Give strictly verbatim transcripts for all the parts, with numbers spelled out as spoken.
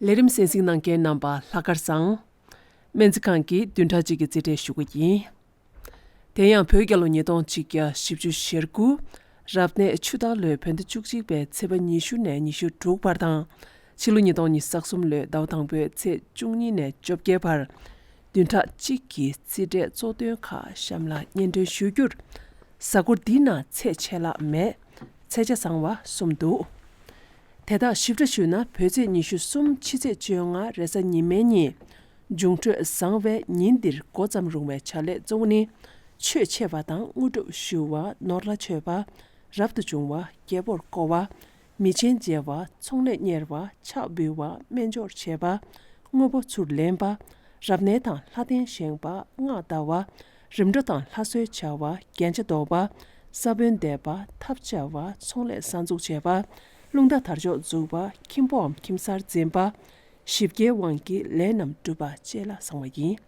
ལས་རིམ་གསན་གཟིགས་གནང་མཁན་རྣམ་པ་ལྷག་དཀར་བཟང་། སྨན་རྩིས་ཁང་གིས་བདུན་ཕྲག་གཅིག་གི་རྩིས་ཁྲ་ཞུ་གི་ཡིན། དེ་ཡང་བོད་རྒྱལ་ལོ་ཉིས་སྟོང་གཅིག་བརྒྱ་བཞི་བཅུ་ཞེ་དགུ། རབ་གནས་ཆུ་སྟག་ལོའི་བོད་ཟླ་བཅུ་གཅིག་པའི་ཚེས་པ་ཉི་ཤུ་ནས་ཉི་ཤུ་དྲུག་བར་དང་། ཕྱི་ལོ་ཉིས་སྟོང་ཉི་ཤུ་རྩ་གསུམ་ལོའི་ཟླ་བ་དང་པོའི་ཚེས་བཅུ་གཉིས་ནས་བཅོ་བརྒྱད་བར། བདུན་ཕྲག་གཅིག་གི་རྩིས་ཁྲའི་གཙོ་དོན་ཁག་གཤམ་ལ་སྙན་སྒྲོན་ཞུ་རྒྱུར། གཟའ་འཁོར་འདིའི་ནང་ཚེས་ཆད་ལྷག་མེད། ཚེས་ཆ་བཟང་བ་གསུམ་འདུག་དེ་དག་ཞིབ་ཕྲ་ཞུས་ན། བོད་ཚེས་ཉི་ཤུ་གསུམ་ཕྱི་ཚེས་བཅོ་ལྔ་རེས་གཟའ་ཉི་མའི་ཉིན། འབྱུང་འཕྲོད་བཟང་བས་ཉིན་འདིར་འགོ་བརྩམས་རུང་བའི་བྱ་ལས་གཙོ་བོ་ནི། ཆོས་འཆད་པ་དང་དངོས་གྲུབ་ཞུ་བ། ནོར་ལྷ་མཆོད་པ། རབ་ཏུ་བྱུང་བ། རྒྱལ་པོར་བསྐོ་བ། མི་ཆེན་མཇལ་བ། ཚོང་ལས་གཉེར་བ། ཕྱག་འབུལ་བ། སྨན་སྦྱོར་བྱེད་པ། དངོས་པོ་ཚུར་ལེན་པ། རབ་གནས་དང་ལྷ་རྟེན་བཞེངས་པ། སྔགས་བཟླ་བ། རིམ་གྲོ་དང་ལྷ་གསོལ་བྱ་བ། རྒྱན་ཆ་འདོགས་པ། ས་བོན་འདེབས་པ། ཐབ་བཅའ་བ། ཚོང་ལས་གསར་འཛུགས་བྱེད་པ། རླུང་རྟ་དར་ལྕོག་འཛུགས་པ། ཁྱིམ་ཕོའམ་ཁྱིམ་གསར་འཛིན་པ། ཞིབ་དགེའི་དབང་གིས་ལས་རྣམས་འགྲུབ་པ་བཅས་ལ་བཟང་བ་ཡིན།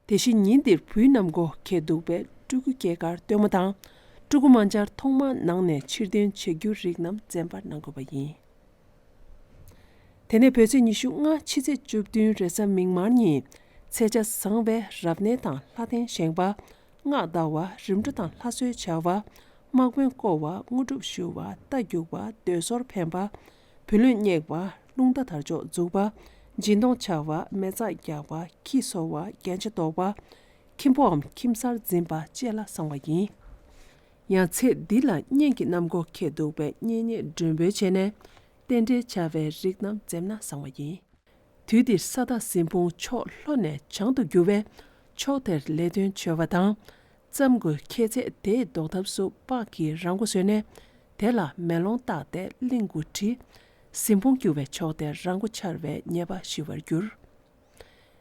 དེ་བཞིན་ཉིན་འདིར་བུའི་གནམ་སྒོ་ཁེལ་འདུག་པས་སྤྲུལ་སྐུ་སྐྱེས་སྐར་སྟོན་མོ་དང་། སྤྲུལ་སྐུ་མ་མཇལ་ཐོག་མར་ནང་ནས་ཕྱིར་འདོན་བྱེད་རྒྱུའི་རིགས་རྣམས་འཛེམ་པར་གནང་དགོས་པ་ཡིན། དེ་ནས་བོད་ཚེས་ཉི་ཤུ་ལྔ་ཕྱི་ཚེས་བཅུ་བདུན་རེས་གཟའ་མིག་དམར་ཉིན། ཚེས་ཆ་བཟང་བས་རབ་གནས་དང་ལྷ་རྟེན་བཞེངས་པ། སྔགས་བཟླ་བ། རིམ་གྲོ་དང་ལྷ་གསོལ་བྱ་བ། དམག་དཔོན་བསྐོ་བ། དངོས་གྲུབ་ཞུ་བ། རྟ་རྒྱུག་པ། མདོས་ཟོར་འཕེན་པ། བུ་ལོན་བསྙེགས་པ། རླུང་རྟ་དར་ལྕོག་འཛུགས་པ། སྦྱིན་གཏོང་བྱ་བ། མེ་བཙའ་རྒྱག་པ། ཁྱི་གསོ་བ། རྒྱན་ཆ་འདོགས་པ། ཁྱིམ་ཕོའམ་ཁྱིམ་གསར་འཛིན་པ་བཅས་ལ་བཟང་བ་ཡིན། ཡང་ཚེས་འདི་ལ་གཉེན་གྱི་གནམ་སྒོ་ཁེལ་འདུག་པས་གཉེན་ཉེ་མགྲོན་འབོད་བྱས་ནས། རྟེན་འབྲེལ་བྱ་བའི་རིགས་རྣམས་འཛེམ་ན་བཟང་བ་ཡིན། དུས་འདིར་ས་བདག་ཟིན་ཕུང་ཕྱོགས་ལྷོ་ནས་བྱང་དུ་རྒྱུ་བས། ཕྱོགས་དེར་ལས་དོན་བྱེད་པ་དང་། བརྩམ་དགོས་ཁྱད་ཚད་དེའི་ཟློག་ཐབས་སུ་སྤགས་ཀྱི་ར་མགོ་བཟོས་ནས། དེ་ལ་མེ་ལོང་བཏགས་ཏེ་གླིང་དགུ་བྲི། ཟིན་ཕུང་རྒྱུ་བའི་ཕྱོགས་དེར་ར་མགོ་འཕྱར་བས་ཉེས་པ་ཞི་བར་འགྱུར།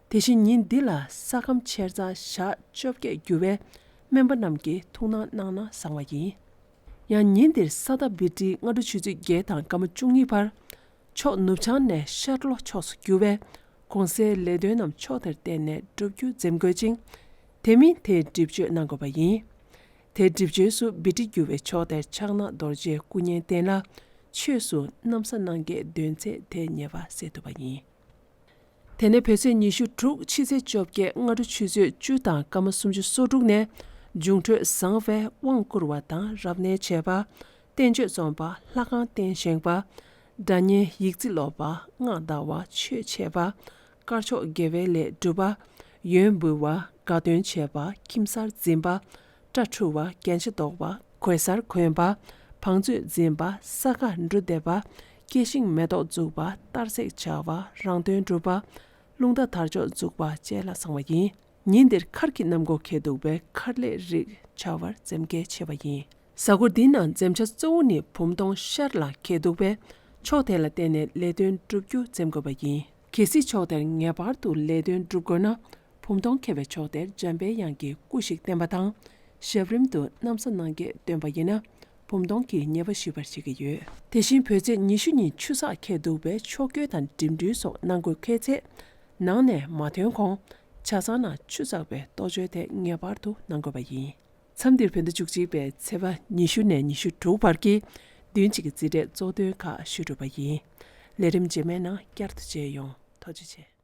དེ་བཞིན་ཉིན་འདི་ལ་ས་ཁམས་ཆེར་གཙང་ཞག་བཅོ་བརྒྱད་རྒྱུ་བས། སྨན་པ་རྣམས་ཀྱིས་ཐུགས་སྣང་གནང་ན་བཟང་བ་ཡིན། ཡང་ཉིན་འདིར་ས་བདག་བི་ཏྲི་སྔ་དྲོ་ཆུ་ཚོད་བརྒྱད་དང་སྐར་མ་བཅུ་གཉིས་བར། ཕྱོགས་ནུབ་བྱང་ནས་ཤར་ལྷོ་ཕྱོགས་སུ་རྒྱུ་བས། གོང་གསལ་ལས་དོན་རྣམས་ཕྱོགས་དེར་བརྟེན་ནས་བསྒྲུབ་རྒྱུ་འཛེམ་དགོས་ཅིང་། དེ་མིན་དེའི་སྒྲིབ་བཅོས་གནང་དགོས་པ་ཡིན། དེའི་སྒྲིབ་བཅོས་སུ་བི་ཏྲི་རྒྱུ་བའི་ཕྱོགས་དེར་ཕྱག་ན་རྡོ་རྗེའི་སྐུ་བརྙན་བསྟན་ལ། ཆོས་སུ་གནམ་ས་སྣང་བརྒྱད་འདོན་ཚེ་དེའི་ཉེས་པ་སེལ་ཐུབ་པ་ཡིན། དེ་ནས་བོད་ཚེས་ཉི་ཤུ་དྲུག་ཕྱི་ཚེས་བཅོ་བརྒྱད་སྔ་དྲོ་ཆུ་ཚོད་བཅུ་དང་སྐར་མ་སུམ་ཅུ་སོ་དྲུག་ནས། འབྱུང་འཕྲོད་བཟང་བས་དབང་བསྐུར་བ་དང་རབ་གནས་བྱེད་པ། བསྟན་བཅོས་རྩོམ་པ། ལྷ་ཁང་རྟེན་བཞེངས་པ། སྒྲ་སྙན་ཡིག་རྩིས་ཀློག་པ། སྔགས་བཟླ་བ། ཆོས་འཆད་པ། དཀར་ཕྱོགས་དགེ་བའི་ལས་སྒྲུབ་པ། ཡོན་འབུལ་བ། དགའ་སྟོན་བྱེད་པ། ཁྱིམ་གསར་འཛིན་པ། སྐྲ་འཁྲུ་བ། རྒྱན་ཆ་འདོགས་པ། གོས་གསར་གོན་པ། བང་མཛོད་འཛིན་པ། ས་ཁ་འབྲུ་འདེབས་པ། སྐྱེ་ཤིང་མེ་ཏོག་འཛུགས་པ། གཏར་སྲེག་བྱ་བ། རང་དོན་སྒྲུབ་པ། རླུང་རྟ་དར་ལྕོག་འཛུགས་པ་བཅས་ལ་བཟང་བ་ཡིན། ཉིན་འདིར་མཁར་གྱི་གནམ་སྒོ་ཁེལ་འདུག་པས་མཁར་ལས་རིགས་བྱ་བར་འཛེམ་གལ་ཆེ་བ་ཡིན། གཟའ་འཁོར་འདིའི་ནང་འཛེམ་བྱ་གཙོ་བོ་ནི་བུམ་སྟོང་ཤར་ལ་ཁེལ་འདུག་པས། ཕྱོགས་དེ་ལ་བརྟེན་ནས་ལས་དོན་བསྒྲུབ་རྒྱུ་འཛེམ་དགོས་པ་ཡིན། གལ་སྲིད་ཕྱོགས་དེར་ངེས་པར་དུ་ལས་དོན་སྒྲུབ་དགོས་ན། བུམ་སྟོང་ཁེལ་བའི་ཕྱོགས་དེར་འཇམ་པའི་དབྱངས་ཀྱི་སྐུ་ཞིག་བསྟན་པ་དང་། ཞབས་རིམ་དུ་གནམ་ས་སྣང་བརྒྱད་འདོན་པ་ཡིན་ན། བུམ་སྟོང་གི་ཉེས་པ་ཞི་བར་བྱེད་ཀྱི་ཡོད། དེ་བཞིན་བོད་ཚེས་ཉི་ཤུ་ཉིན་ཆུ་སག་ཁེལ་འདུག་པས། ཕྱོགས་སྐྱོད་དང་འགྲིམ་འགྲུལ་སོགས་གནང་དགོས་ཁེལ་ཚེ། ནང་ནས་མ་ཐོན་གོང་། ཆ་ཚང་ནང་ཆུ་བཙགས་པའི་གཏོ་བཅོས་དེ་ངེས་པར་དུ་གནང་དགོས་པ་ཡིན། མཚམས་འདིར་བོད་ཟླ་བཅུ་གཅིག་པའི་ཚེས་པ་ཉི་ཤུ་ནས་ཉི་ཤུ་དྲུག་བར་གྱི་བདུན་གཅིག་གི་རྩིས་འབྲས་གཙོ་དོན་ཁག་ཞུས་གྲུབ་པ་ཡིན། ལས་རིམ་རྗེས་མའི་ནང་བསྐྱར་དུ་མཇལ་ཡོང་། ཐུགས་རྗེ་ཆེ།